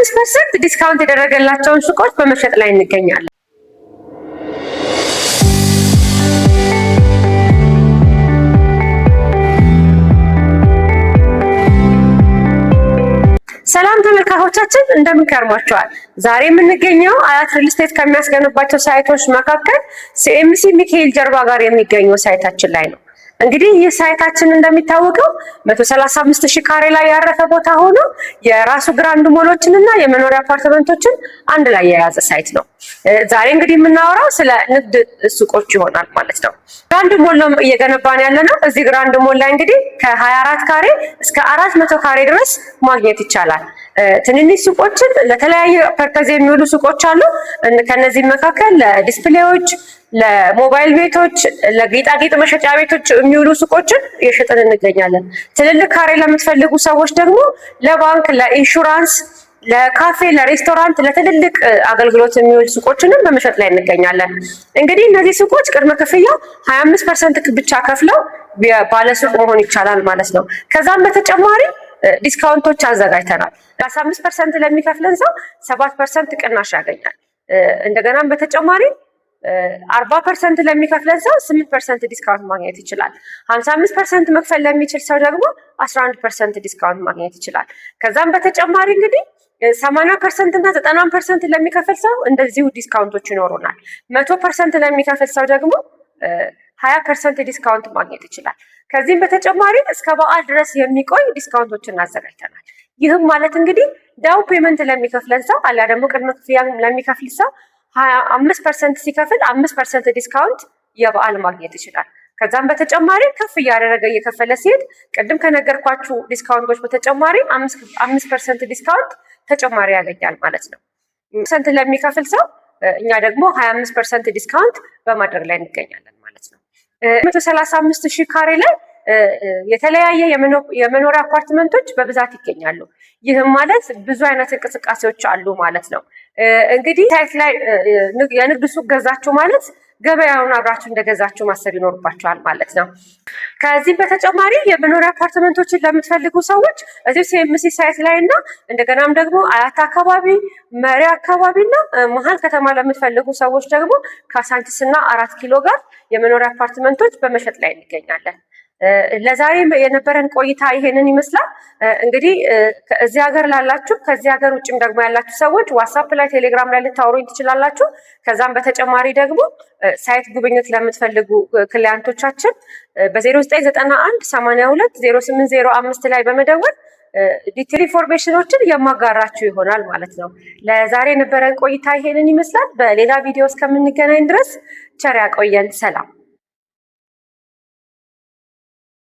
25% discount የተደረገላቸውን ሱቆች በመሸጥ ላይ እንገኛለን። ሰላም ተመልካቾቻችን፣ እንደምን ከርማችኋል? ዛሬ የምንገኘው አያት ሪል ስቴት ከሚያስገነባቸው site ኦች መካከል ሲኤምሲ ሚካኤል ጀርባ ጋር የሚገኘው site ኣችን ላይ ነው። እንግዲህ ይህ site ኣችን እንደሚታወቀው 135 ሺህ ካሬ ላይ ያረፈ ቦታ ሆኖ የራሱ grand mall ኦችን እና የመኖሪያ አፓርትመንቶችን አንድ ላይ የያዘ site ነው። ዛሬ እንግዲህ የምናወራው ስለ ንግድ ሱቆች ይሆናል ማለት ነው። Grand mall ነው እየገነባን ያለ ነው። እዚህ grand mall ላይ እንግዲህ ከ24 ካሬ እስከ 400 ካሬ ድረስ ማግኘት ይቻላል። ትንንሽ ሱቆችን ለተለያየ purpose የሚውሉ ሱቆች አሉ። ከነዚህም መካከል ለ display ዎች፣ ለሞባይል ቤቶች፣ ለጌጣጌጥ መሸጫ ቤቶች የሚውሉ ሱቆችን እየሸጥን እንገኛለን። ትልልቅ ካሬ ለምትፈልጉ ሰዎች ደግሞ ለባንክ፣ ለኢንሹራንስ፣ ለካፌ፣ ለሬስቶራንት፣ ለትልልቅ አገልግሎት የሚውል ሱቆችንም በመሸጥ ላይ እንገኛለን። እንግዲህ እነዚህ ሱቆች ቅድመ ክፍያ 25% ብቻ ከፍለው ባለሱቅ መሆን ይቻላል ማለት ነው። ከዛም በተጨማሪ discount ኦች አዘጋጅተናል። 15% ለሚከፍለን ሰው 7% ቅናሽ ያገኛል። እንደገናም በተጨማሪ 40% ለሚከፍለን ሰው 8% discount ማግኘት ይችላል። 55% መክፈል ለሚችል ሰው ደግሞ 11% discount ማግኘት ይችላል። ከዛም በተጨማሪ እንግዲህ 80% እና 90% ለሚከፍል ሰው እንደዚሁ discount ኦች ይኖሩናል። 100% ለሚከፍል ሰው ደግሞ 20% discount ማግኘት ይችላል። ከዚህም በተጨማሪ እስከ በዓል ድረስ የሚቆይ discount ኦችን አዘጋጅተናል። ይህም ማለት እንግዲህ down payment ለሚከፍለን ሰው አሊያ ደግሞ ቅድመ ክፍያ ለሚከፍል ሰው 25% ሲከፍል 5% discount የበዓል ማግኘት ይችላል። ከዛም በተጨማሪ ከፍ እያደረገ እየከፈለ ሲሄድ ቅድም ከነገርኳችሁ discount ኦች በተጨማሪ 5% discount ተጨማሪ ያገኛል ማለት ነው። percent ለሚከፍል ሰው እኛ ደግሞ 25% discount በማድረግ ላይ እንገኛለን ማለት ነው። 135 ሺህ ካሬ ላይ የተለያየ የመኖሪያ አፓርትመንቶች በብዛት ይገኛሉ። ይህም ማለት ብዙ አይነት እንቅስቃሴዎች አሉ ማለት ነው። እንግዲህ site ላይ የንግድ ሱቅ ገዛችሁ ማለት ገበያውን አብራችሁ እንደገዛችሁ ማሰብ ይኖርባችኋል ማለት ነው። ከዚህም በተጨማሪ የመኖሪያ አፓርትመንቶችን ለምትፈልጉ ሰዎች እዚሁ ሲኤምሲ site ላይ እና እንደገናም ደግሞ አያት አካባቢ፣ መሪ አካባቢ እና መሀል ከተማ ለምትፈልጉ ሰዎች ደግሞ ካሳንቺስ እና 4 ኪሎ ጋር የመኖሪያ አፓርትመንቶች በመሸጥ ላይ እንገኛለን። ለዛሬ የነበረን ቆይታ ይሄንን ይመስላል። እንግዲህ እዚህ ሀገር ላላችሁ፣ ከዚህ ሀገር ውጭም ደግሞ ያላችሁ ሰዎች ዋትሳፕ ላይ፣ ቴሌግራም ላይ ልታወሩኝ ትችላላችሁ። ከዛም በተጨማሪ ደግሞ site ጉብኝት ለምትፈልጉ client ኦቻችን በ0991 82 0805 ላይ በመደወል detail information ኦችን የማጋራችሁ ይሆናል ማለት ነው። ለዛሬ የነበረን ቆይታ ይሄንን ይመስላል። በሌላ ቪዲዮ እስከምንገናኝ ድረስ ቸር ያቆየን። ሰላም።